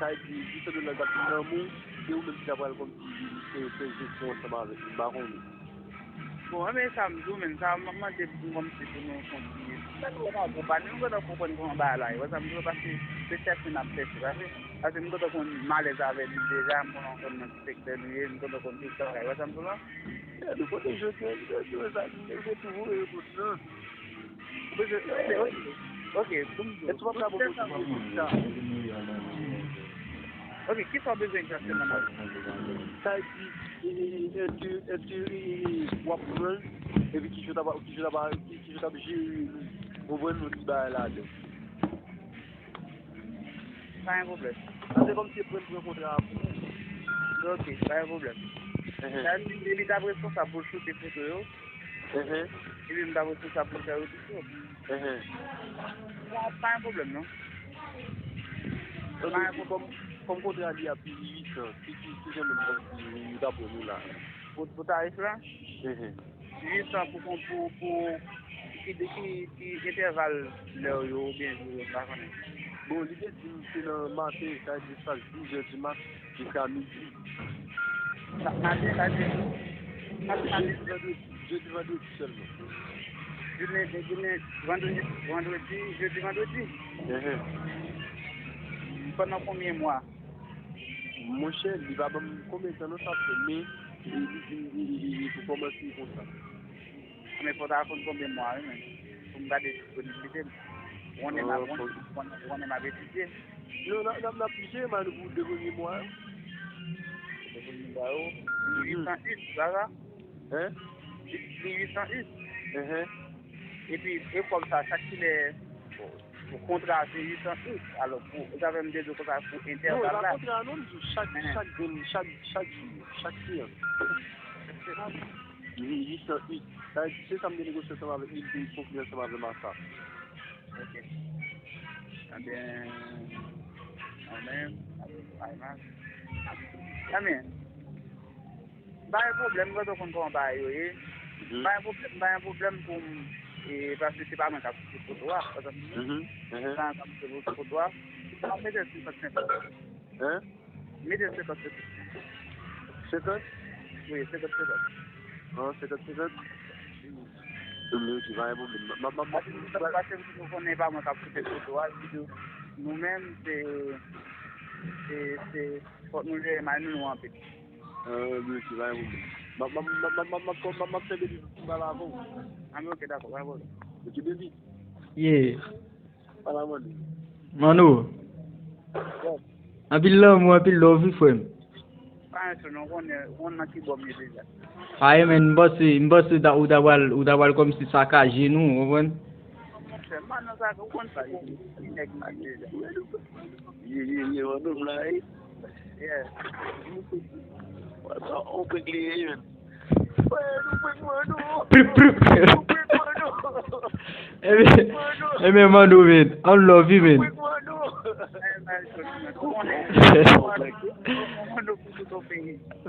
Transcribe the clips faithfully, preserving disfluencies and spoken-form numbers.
Sa vle di, Lisandro nan t ap vin nan men w, se ou menm ki ta pral kòmsi fè, fè jesyon ansanm avèk li, m pa konnen. Bon, enben, sa m di w menm, sa m ap mande pou kòmsi pou nou kontinye. Sa nou pa konprann, nou gentan konprann kòman bagay la ye, wè sa m di w, paske se chèche n ap chèche, paske, paske m gentan konn m alèz avè li deja, m konn, konn nan ki sektè nou ye, m gentan konn tout bagay, wè sa m di w la? E, nou pote jodi an, nou bezwen sa, nou bezwen tou voye yo tout nan. Ou bezwen, ok, ok, ok, pou m di w, e tou w ap ka pou mwen sa. Ok, kisa w bezwen egzakteman nan? Sa vle di, e, e, e, èske, èske, e, e, e, w ap pran l, epi ki jan w t ap, ki jan w t ap, ki, ki jan w t ap jere l, ou konprann, yon ti bagay ladan. Pa gen pwoblèm. Sa se kòmsi pran, pran kontra a pou ou. Ok, pa gen pwoblèm. Sa vle di, depi l t ap responsab pou l choute foto yo, epi m t ap responsab pou l fè retouch yo. Bon, pa gen pwoblèm, non. Pa gen pwoblèm. Kòm, kòm kontra li a pi uit san, ki, ki, ki jan menm kòmsi ou t ap pran nou la? Pou, pou tarif la? Uit san pou, pou, pou, ki, ki, ki entèval lè yo oubyen jou yo, m pa konnen. Bon, li te di m se nan maten, sa vle di chak jou, jedi mat jiska midi. Sa, maten, sa vle di, maten, maten. Jedi, vandredi, jedi, vandredi sèlman. Jounen, jounen, vandredi, vandredi, jedi, vandredi. Pandan konbyen mwa? Monchè, li pa ban m konbyen tan non sa ap fè, men li di m pou kòmanse konsa. Men fò w ta konn konbyen mwa wi menm, pou m gade disponiblite m. Ou konnen m ap, ou konnen, ou konnen m ap etidye. Non, n ap, n ap, n ap jere Manou pou de premye mwa yo. De premye mwa yo. Uit san uit, se pa sa? Hein? Li, li uit san uit. Epi, e kòb sa, chak kilè, bon, kontra a se uit san uit. Alò, pou, sa fè m te di w konsa pou entèval la. Non, e pa kontra a non, m di w, chak, chak grenn, chak, chak jou, chak seyans. Li uit san uit. Sa vle di, se sa m te negosye ansanm avèk li, li te konvni ansanm avè m a sa. Ok. Ebyen, mwen menm, Ayman. Ebyen, M pa gen pwoblèm, m gentan konn kòman bagay yo ye. M pa gen pwoblèm, m pa gen pwoblèm pou m, e, paske se pa mwen k ap pote foto a, pa egzanp, se pa mwen k ap pote foto a. M ap mete l senkant senkant. Hein? Mete l senkant senkant. Senkant? Wi, senkant senkant. An, senkant senkant? Wi, wi, pa gen pwoblèm. M ap, m ap, m ap, paske, paske nou konnen pa mwen k ap pote foto a, epi tou, nou menm, se, se, se, fòk nou jere may nou, nou anpil. Ah, wi, ok, pa gen pwoblèm. M ap, m ap, m ap fè depi pou m pale avè w. Ah, men ok, dakò, pa gen pwoblèm. Ok, baby. Yeah. Pale a Manou. Manou. Yes. Anpil lanmou, anpil love, wi, frè m. Pa gen sou non, konnen, ou konn nan ki bò m ye deja. Aye, men, m panse, m panse ta, ou ta pral, ou ta pral kòmsi sakaje nou, ou konprann? Monchè, Manou sa, ou konn sa, li, li nèg m ye deja. Ye, ye, ye, Manou m la, wi. Yeah. Wè, sa, on prank li ye, menm. Wè, nou prank Manou. Plup, plup. Nou prank Manou. Ebyen, ebyen, Manou, men. An love, wi, men. Prank Manou.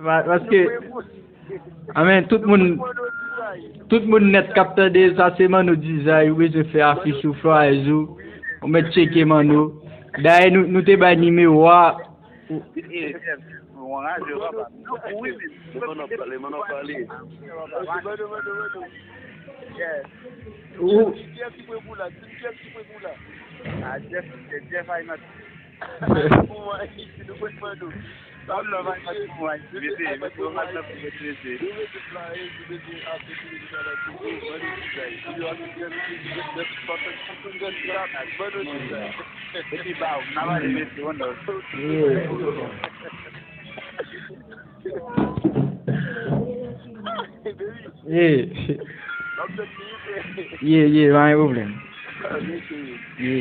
Pa-, paske, a, men, tout moun, tout moun nèt k ap tande sa, se Manou Dizay, ou bezwen fè afich ou, flyers ou, ou mèt tcheke Manou. Dayè, nou, nou te bay nimewo a, Ou- Li anraje, papa. Non, wi, men. Li konn ap pale, li konn ap pale. Ou- Kiyès ki pran kou la? Di m kiyès ki pran kou la. Ah, Jeff, se Jeff Ayman. Pou mwen, si nou pran Manou. Sa m nan Ayman pou mwen. Mete, mete yon mat nan pou mwen, mete. Epi ba ou, n a pale mesye, on nòt. Ye. Ye, ye, pa gen pwoblèm. Ye.